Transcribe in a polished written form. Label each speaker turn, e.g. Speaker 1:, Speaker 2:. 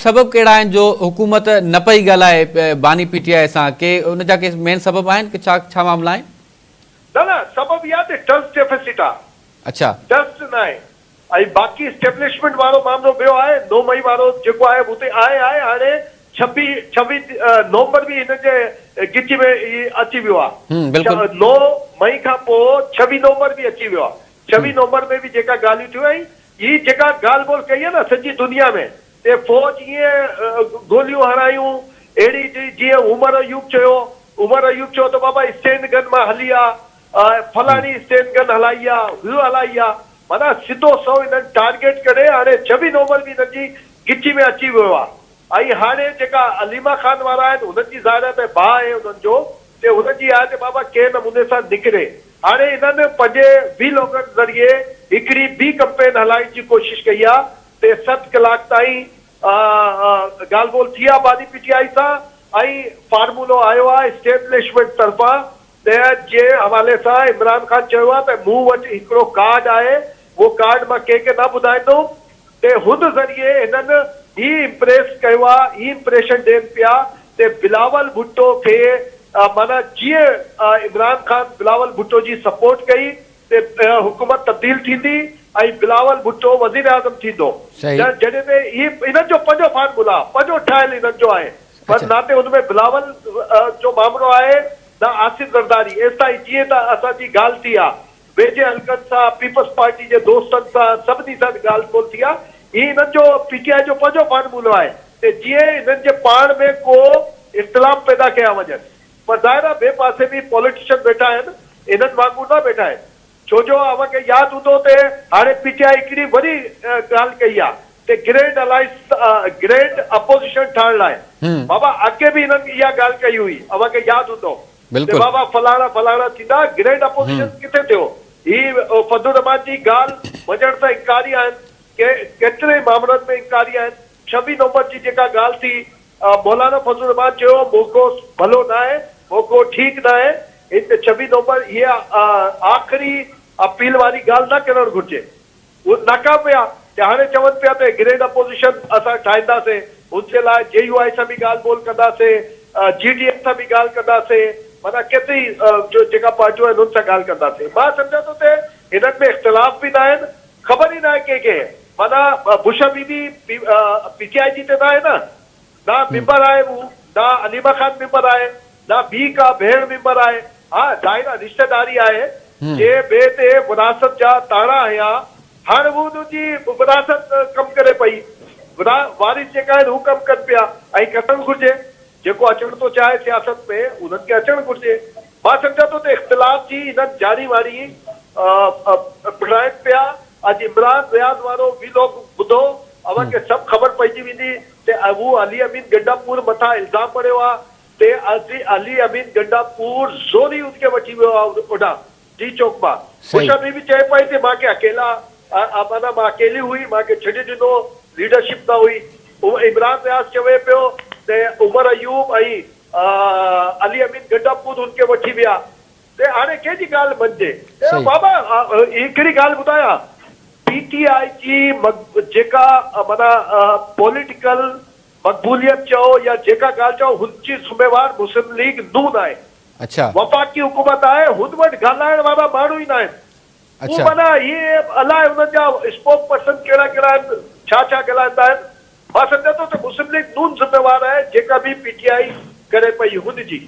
Speaker 1: سبب ڪهڙا آهن جو حڪومت نه پئي ڳالهائي باني پي ٽي آء سان ڪي ان جا ڪي مين سبب آهن ڪي ڇا ڇا معاملا آهن؟
Speaker 2: نه نه سبب اها ته ٽرسٽ ڊيفيسٽ آ.
Speaker 1: اڇا.
Speaker 2: ٽرسٽ ناهي ۽ باقي اسٽيبلشمينٽ وارو معاملو ٻيو آهي نو مئي وارو جيڪو آهي اتي آهي آهي هاڻي ڇويهه ڇويهه نومبر به هنن جي ڳچي ۾ اچي ويو آ
Speaker 1: بلڪل.
Speaker 2: نو مئي کان پوء ڇويهه نومبر به اچي ويو آ ڇويهه نومبر ۾ به جيڪا ڳالهيون ٿيون ۽ هي جيڪا ڳالهه ٻولهه ڪئي آهي نه سڄي دنيا ۾ ته فوج ائين گوليون هڻايون اهڙي جيئن عمر ايوب چيو عمر ايوب چيو ته بابا اسٽين گن مان هلي آ فلاڻي اسٽين گن هلائي آ هو هلائي آ معنيٰ سڌو سنئون هنن ٽارگيٽ ڪري هاڻي ڇويهه نومبر به هنن جي ڳچي ۾ اچي ويو آ ۽ هاڻي جيڪا عليما خان وارا آهن هنن جي ظاهر آهي ته ڀاء آهي هنن جو ته هنن جي آهي ته بابا ڪنهن نموني سان نڪري هاڻي انهن پنهنجي وي لاگن ذريعي هڪڙي ٻي ڪمپين هلائڻ جي ڪوشش ڪئي آ ته ست ڪلاڪ تائين ڳالهه ٻولهه ٿي آ باني پي ٽي آء سان ۽ فارمولو آيو آ اسٽيبلشمينٽ طرفان ته جنهن حوالي سان عمران خان چيو آ ته مون وٽ هڪڙو ڪارڊ آهي اهو ڪارڊ مان ڪنهن کي نه ٻڌائيندم ته هن ذريعي هنن هي امپريس ڪيو آ هي امپريشن ڏين پيا ته بلاول ڀٽو کي معنيٰ جيئن عمران خان بلاول ڀٽو جي سپورٽ ڪئي ته حڪومت تبديل ٿيندي ۽ بلاول ڀٽو وزيراعظم ٿيندو جڏهن ته هي انهن جو پنهنجو فارمولا پنهنجو ٺاهيل انهن جو آهي پر نه ته ان ۾ بلاول جو مامرو آهي نه آصف زرداري ايستائين جيئن ته اسان جي ڳالهه ٿي آ ويجهي حلقن سان، پيپلز پارٽي جي دوستن سان سڀني سان ڳالهه ٻولهه ٿي آهي. هي انهن جو پي ٽي آء جو پنهنجو فارمولو آهي ته جيئن انهن جي پاڻ ۾ ڪو اختلاف پيدا ڪيا وڃن. پر ظاهر آهي ٻئي پاسي به پوليٽيشن ويٺا آهن، انهن وانگر نه ويٺا آهن. ڇو جو اوهان کي ياد هوندو ته هاڻي پي ٽي آء هڪڙي وري ڳالهه ڪئي آهي ته گرينڊ الائنس گرينڊ اپوزيشن ٺاهڻ لاء. بابا اڳي به انهن اها ڳالهه ڪئي هئي، اوهان کي ياد هوندو. ته بابا فلاڻا فلاڻا ٿيندا، گرينڊ اپوزيشن ڪٿي ٿيو؟ هي فضل الرحمان جي ڳالهه مڃڻ سان انڪاري آهن، ڪيترن ئي مامرن ۾ انڪاري آهن، ڇويهه نومبر جي جيڪا ڳالهه ٿي، مولانا فضل الرحمان چيو موقعو ڀلو ناهي، موقعو ٺيڪ ناهي، هن ڇويهه نومبر هيء آخري اپيل واري ڳالهه نه ڪرڻ گهرجي. هو ناڪام ويا ته هاڻي چون پيا ته گرينڊ اپوزيشن اسان ٺاهينداسين، ان جي لاء جي يو آء سان به ڳالهه ٻولهه ڪنداسين، جي ڊي اي سان به ڳالهه ڪنداسين، معنيٰ ڪيتري جو جيڪا پارٽيون آهن انهن سان ڳالهه ڪنداسين. مان سمجهان ٿو ته هنن ۾ اختلاف به ناهن، خبر ئي ناهي ڪنهن کي، معنيٰ بشريٰ بي بي پي ٽي آء جي ته ناهي نه، نه ميمبر آهي هو، نه عليما خان ميمبر آهي، نه ٻي ڪا ڀيڻ ميمبر آهي. ها ظاهر آهي رشتيداري آهي، جنهن ٻئي تي وراثت جا طعنا هنيا، هاڻ هو ان جي وراثت ڪم ڪري پئي. وارث جيڪا آهن هو ڪم ڪن پيا ۽ ڪرڻ گهرجي. جيڪو اچڻ ٿو چاهي سياست ۾ انهن کي اچڻ گهرجي. مان سمجهان ٿو ته اختلاف جي هنن ڄاڻي واڻي پڙهائين پيا. اڄ عمران رياض وارو وي لاگ ٻڌو اوهان کي سڀ خبر پئجي ويندي ته هو علي امين گنڊاپور مٿان الزام مڙهيو آ ته علي امين گنڊاپور زوري ان کي وٺي ويو آ اوڏانهن ڊي چوڪ مان. بشريٰ بي بي چئي پئي ته مان کي اڪيلا معنيٰ مان اڪيلي هئي مان کي ڇڏي ڏنو ليڊرشپ نه هئي. عمران رياض چوي پيو ته عمر ايوب ۽ علي امين گنڊاپور هن کي وٺي ويا. ته هاڻي ڪنهن جي ڳالهه مڃجي؟ بابا هڪڙي ڳالهه ٻڌايان پي ٽي آء جي جيڪا معنيٰ پوليٽيڪل مقبوليت چئو يا جيڪا ڳالهه چئو هن جي ذميوار مسلم ليگ نون آهي. وفاقي حڪومت آهي هن وٽ ڳالهائڻ وارا ماڻهو ئي ناهن. هو معنيٰ هي الائي انهن جا اسپوڪ پرسن ڪهڙا ڪهڙا آهن ڇا ڇا ڳالهائيندا آهن. مان سمجهان ٿو ته مسلم ليگ نون ذميوار آهي جيڪا به پي ٽي آء ڪري پئي هن جي.